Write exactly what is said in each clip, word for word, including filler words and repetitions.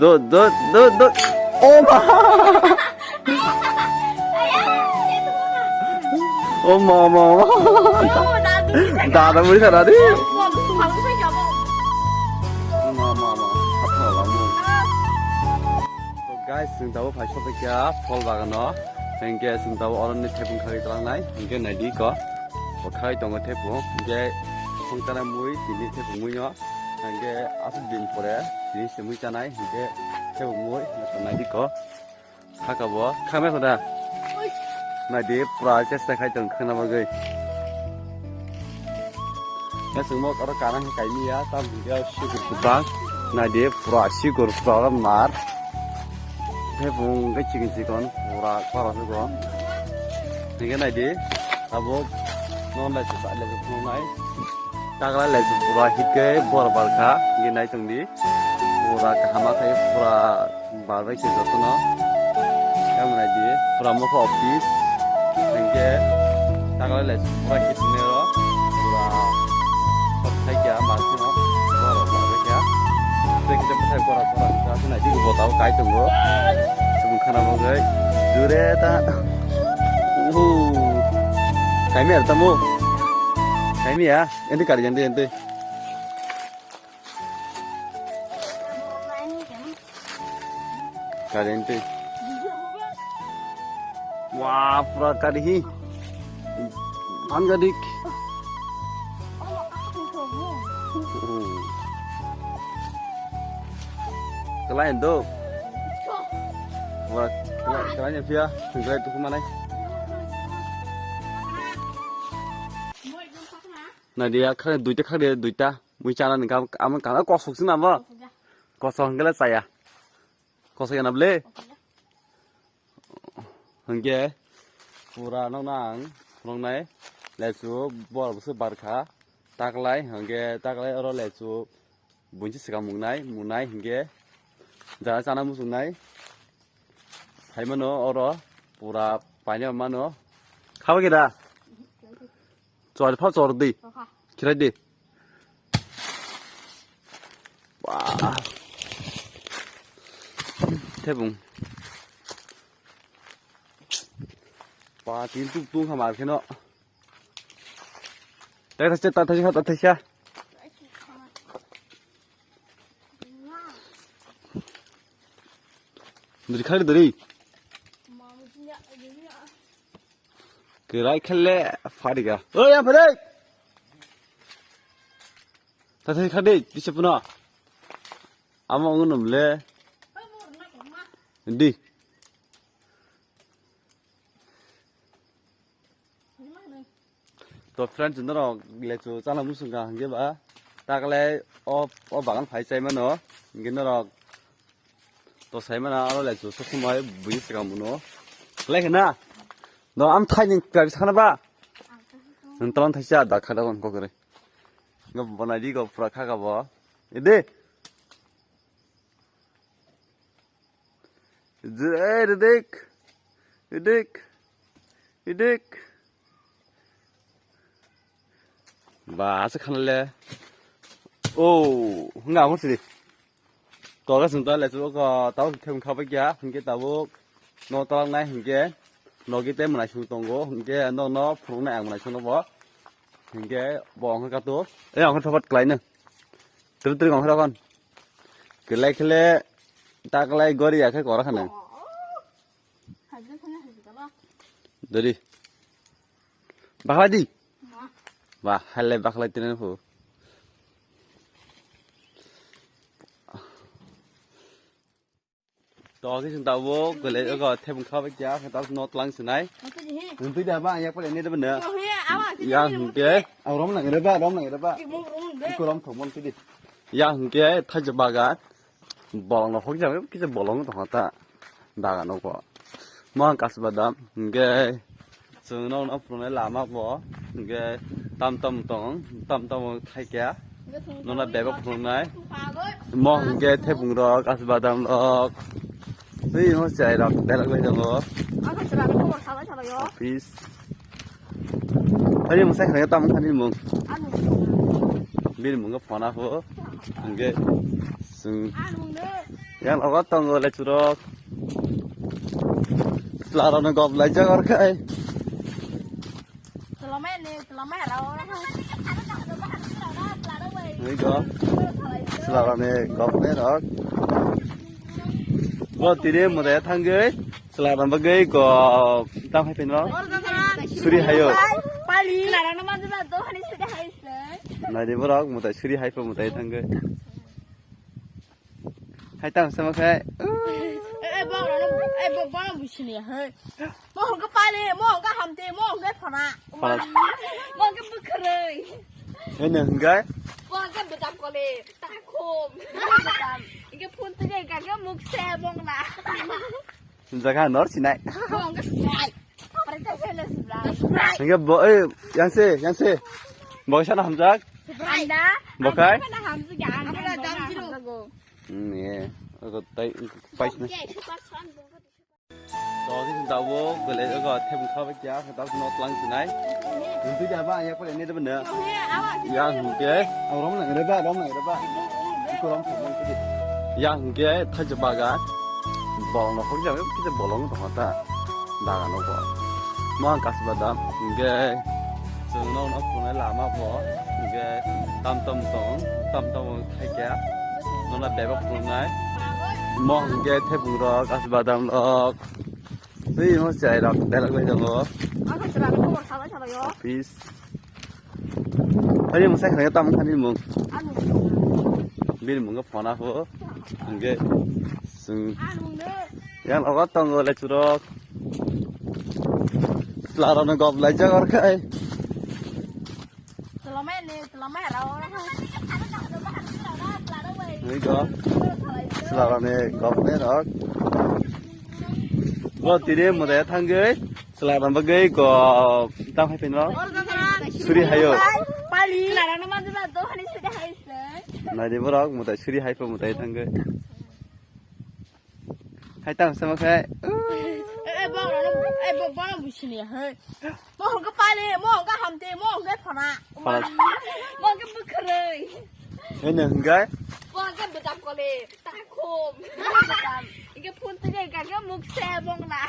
Do, do, do, do. Oh ma. Oh ma, ma, ma. Dada muri sana di. Ma, ma, ma. Apa lamu? To guys, chwng tabuk phai sokya phol bagano. Hingke chwng tabuk oroni thepung khagwi tlangnai. Hingke naidi ko. Bo khagwi tongo thepung. Hingke khongtana mui tini thepung muino. Hingke aswk din pore tini se mui chanai. Hingke thepung mui naidi ko. Khaka bo, khame khoda. Naidi, pura chesta khai tong khna bagwi. Nasingmo oro kana hai kaimi ya, tam video sigur kubang. Naidi, pura sigur pura mar. He bung ke chikon chikon, pura kora se go. Hingke naidi, abo non lai se sa le phunai. Takla lai se pura hit ke bor bar kha, hingke nai tong di. Pura kaham khe pura. Barbai khe jotono. Yang naidi, pura mokha office. Hingke, taklai lai pura kitchen ro. Pura kothai kya, masino. Pura barbai kya. Tei kita bwsai pura pura kya, naidi, botao kai tongo. Sumung khana bagwi. Jure ta. Uhu. Kaimi ar tamo. Kaimi ya. Ente kari ente, ente. Current. Wah, pura kari hi. Anggadik. Kelain do. Wah, kelain pia. Tunggu itu kemana? Naidi ya, khare duita, khare duita. Mui chana ni kam, am kana kosok sina bo. Kosok hingkhe le chaya. Kosok yana ble. Hingkhe pura nokna ang phunuknai. Lesu bor busu barkha. Taklai, hingkhe taklai oro lesu bunchi swkang mungnai, mungnai hingkhe jara chana muchungnai. Phaimano oro pura paina mano. Khaba khe da? Chor pha chor di. Khirai di. Wah. Thebung. Pa tin tuk tung hamar kheno. Ta thaisa, ta thaisa, ta thaisa. Duri khari duri. Kirai khale fariga. Oi, ya phare. Tathai khade, tise puno. Ama ungunum le. Di. To friends, norok lechu chala musung ka hingke ba. Takle o, o bagan phai chai mano. Hingke norok to sai mana aro lechu sok somoi buji swkang muno. Lai khna. No am thai ning kari sakna ba. Nang tolong thaisa da khada kon kokre. Ngo bonai di go pura kha ka bo. Ede. Ede, ede, ede, ede. Ba, asa khanle. Oh, nga mo sidi. Toga sung ta le chu ko tau khem kha ba kya, hingke tabuk no tolak nai hingke. Nogi te mwnai sung tongo, hingke no no phurung nai ang mwnai sung no bo. Hingke bo ang kha tu. E ang kha thobat klai no. Tri tri ang kha kon. Kelai kele ta kelai gori ya khe kora khana. Dori. Bakla di. Ba, halai bakla tinen hu. To, khe chwng tabuk, belai, ogo, thebung kha bai kya, khe tabuk no tlang sinai. Hwntwi da ba, yak pale ne da ba ne. Ya hwnkhe, ah, rom nang re ba, rom nang re ba. Ko rom thok mon tidi. Ya hwnkhe, thaijak bagan. Bolong no hok jang, kisa bolong tong ta. Bagan no ko. Mo ang kas badam, hwnkhe. Chwng nokno phunuknai lama bo, hwnkhe tam tam tong, tam tam thaikya. Nokna bebak phunuknai. Mo hwnkhe thebung rok, as badam rok. Twi mo chai rok, belok bai tongo. Office. Ani mung sai khana tam khani mung. Bini mung phone ho. Hingke chwng yang nogo tongo lechurok. Chwlarokno gop laijak orkhe. Nui go. Chwlarokni gop nai rok. Bo tini mwtai thangwi. Chwlarokno bagwi go tam hai phino. Suri hayo. Pali. Chwlarokno manjaba do hani suri hai se. Nai de borok mwtai suri hai pho mwtai thangwi. Hai tang sama khai. Eh, eh, borok no, eh, bo-, borok busi ni hai. Mo hongka pali, mo hongka hamti, mo hongka phana. Phana. Mo hongka bwkhwrwi. Hene hingkai? Mo hongka bedam kole, takhum. Bedam. Inge phun tege gaga mukse bongla. Jaga nor sinai. Hingke bo, eh, yang se, yang se. Bo sana hamjak? Bokai? Hmm, ye. Ogo tai, pais na. To, kisa tabo, gole, ogo, thebung khabai kya, khe tabo no tlang sinai. Hingke jaba, ya pore ne de benda. Ya hingke, ang rom nang reba, rom nang reba. Iko rom thang nang kidi. Ya hingke, thaja baga. Bolong no hok jang, kisa bolong tong ta. Daga no bo. Mo ang kasba dam, hingke. Chwng no no phunai lama bo. Hingke, tam tam tong, tam tam thaikya. Nona bebak phunai. Mo hingke, thebung rok, kasba dam rok. Twi mo chai rok belak bai tongo. Ang khe chwla rok khobor salai salai o. Office. Ani mung sai khana tam khani mung. Ani. Bini mung phone ho. Hingke sung. Ani mung de. Yang logo tongo lechurok. Chwlarokno gop laijak orkhe. Chwlamani, chwlamani rao. Nui go. Chwlarokni gopni rok. Bo tini mwtai thangwi chwlarokni bagwi go tam hai phino. Suri hayo. Pali. Chwlarokno manjaba do hani suri hai se. Nai de borok mwtai suri hai pho mwtai thangwi. Hai tang sama khai. Eh, eh, bo, eh, bo, bo, busi ni, hai. Mo hongka pali, mo hongka hamti, mo hongka phana. Phana. Mo hongka bwkhwrwi. Hene hingkai? Mo hongka bedam kole, takhum. Bedam. Inge phun tege gaga mukse bongla.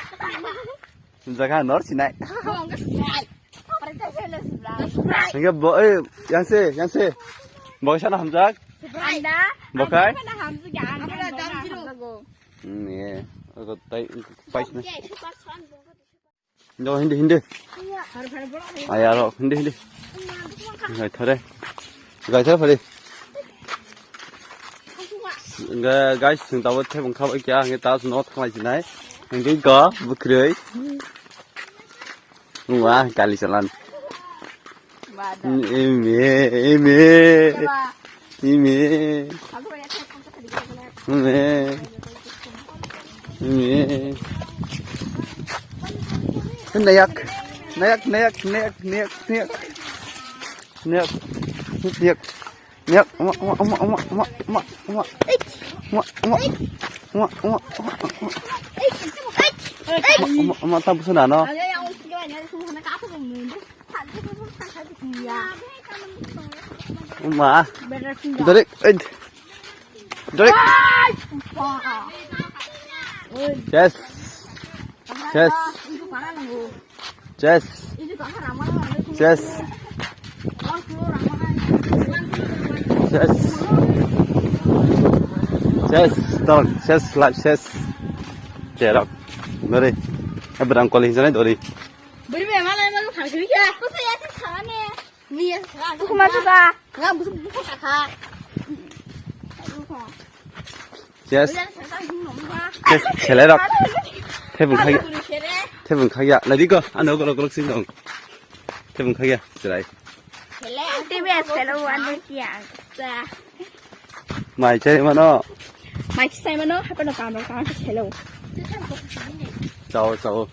Jaga nor sinai. Mo hongka sinai. Hingke bo, eh, yang se, yang se. Bo sana hamjak? Anda? Bokai? Anda hamjak ya, anda hamjak go. Hmm, ye. Ogo tai pais na. No, hindi, hindi. Aya ro, hindi, hindi. Gai thare. Gai thare phari. Ga-, guys, sing tabo thebung khabai kya, hingke tas no thanglai sinai. Hingke go, bwkhwrwi. Wah, kali salan. Ime, ime. Ime. Ime. Ime. Nayak. Nayak, nayak, nayak, nayak, nayak. Nayak. Nayak. Yak, uma, uma, uma, uma, uma, uma, uma. Uma, uma, uma, uma, uma, uma. Uma, uma, uma, tabu suna, no? Uma. Dorik, eh. Dorik. Yes. Yes. Yes. Yes. Yes. Yes. Tolong. Yes. Live. Yes. Cerok. Dori. Abrang koli jane dori. Beri be mana mana harus ya. Aku saya sih sana. Ni ya sana. Aku masuk ah. Nggak, busuk busuk kakak. Yes. Yes, selai rok. Thebung khaya. Thebung khaya. Lagi ko, ano ko ko sing dong. Thebung khaya, selai. T V S hello, ano kya? Sa. Mai chai mano. Mai chai mano, hapa no kamo kamo hello. Chao, chao.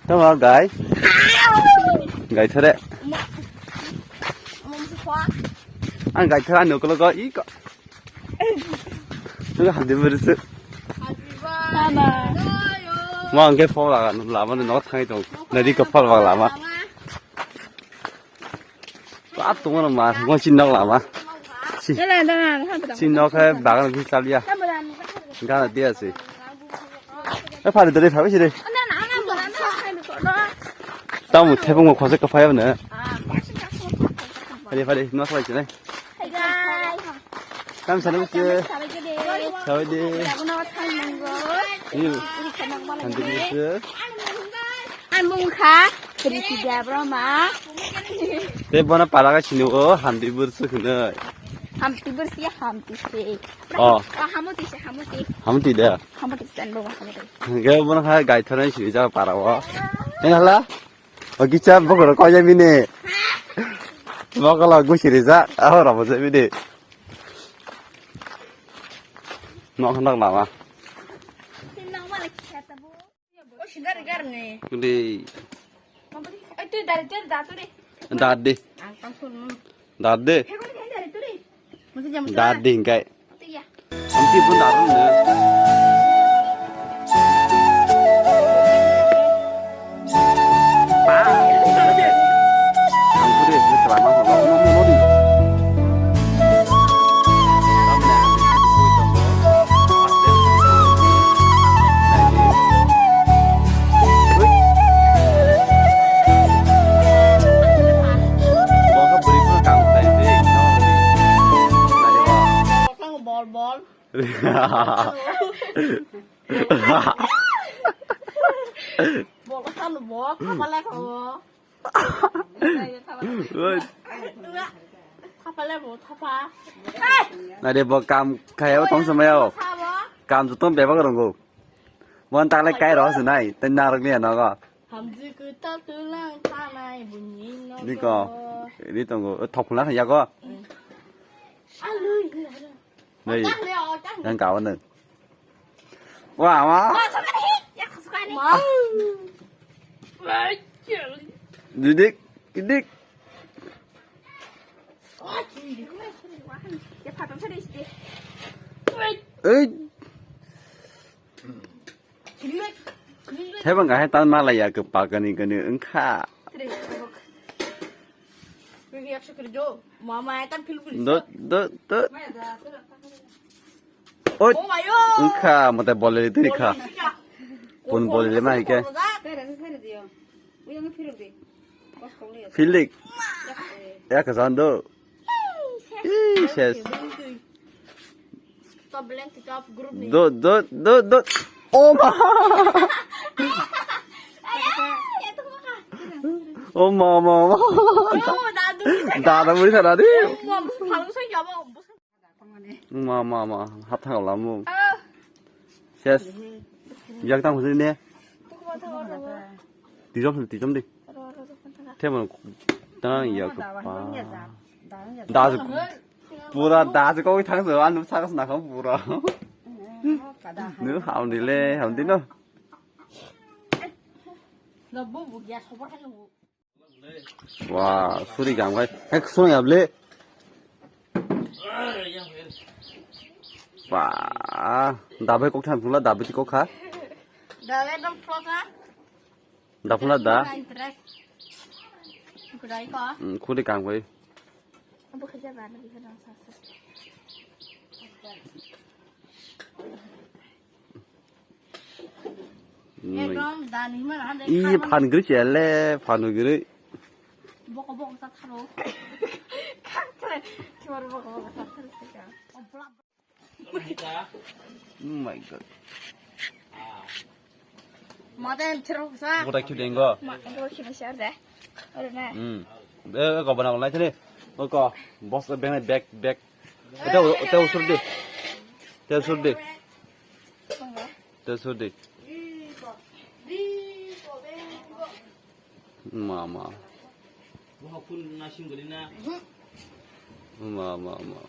Tama gai. Gai thare. Ang gai thare, ano ko ko i ko. Nang hadi beri se. Mama. Mo ang khe phone laga, lama no nok thang tong. Nadi ko phone laga lama. Pa tong no ma, mo chin nok lama. Dala, dala, dala, dala. Chini nok hai bagan bhi chabya. Dala, dala, dala. Gana dia si. E phari dole phabi si de. Dala, dala, dala, dala. Tamo thepung mo khose ka phai na. Phari, phari, no sai chine. Hey guys. Kam sana buche. Sabai de. Sabai de. Abono thang nanggo. Iyo. Uri khanang mana Handi ni. Buche. Ang mungkha, Priti Debbarma. Te bono palaga sini o Hamdi Bursu hinoi. Hamdi Bursu ya Hamdi se. Oh. Oh, Hamuti se, Hamuti. Hamuti da. Hamuti se, ang bo Hamuti. Ge bono ha gai thonai sini ja para o. Eng hala. O kicha bokoro koi ja mini. Bokolo gusiri ja, ahora bo ja mini. No khanak lama. Sini nang mana kicha tabo. O sindar gar ne. Gede. Ai tu dari tu da tu de. Dade. Ang tang sun. Dade. He ko ni dari tu de. Mesti jam tu. Dade hingkai. Tu ya. Amti pun darun ne. Ang tu de, ni selama ko no no no di. Bol, bol. Bol, kan bol, kapal ko. Oi. Thapa le bo, thapa. Nade bo kam khaya o tong samaya o. Thapa. Kam joto bebak rongo. Bon tak le kai ro sinai, ten narok ni ano go. Hamji ku ta tu lang ta nai bu ni no. Ni ko, ni tongo, thok phula ya go. Alu. Nei, yang kawan nang. Wah, wah. Didik, didik. Ei. Thebang kahai tan malaya ke pakani kani engkha. Mama, tam film. Dot, dot, dot. Oi. Oh my God. Engkha, mate boleli tini kha. Pun boleli ma hike. Filik. Ya ke sando. Ih, ses. Do, do, do, do. Oh ma. Oh ma, ma, ma. Dada muri sana di. Ma, ma, ma. Hap thang lam mu. Ses. Yak tang hujri ne. Tijom, tijom di. Themon tang ya ko pa. Das pura das ko thang so anu sa na ko pura. Nu hamdi le hamdi no. Wa suri gam kai. Ek sung ya ble. Wa dabai kok thang pula dabai kok kha. Dabai dam floka. Da phuna da. Kudai ko. Hmm, khudi kang bai. Abu khaja ba na biha nang sa sa. Hmm. Ekdom dan hima na hande. Ih, phan gri chele, phan gri. Boko boko sa tharo. Kibar boko boko sa tharo. Oh my God. Madan thero sa. Goda kiu dengo. Ma, ego kina share de. Ore na. Hmm. Eh, ko bana online thani. Ko boss bag bag bag. Ete ete usur de. Ete usur de. Ete usur de. Mama. Mama, mama.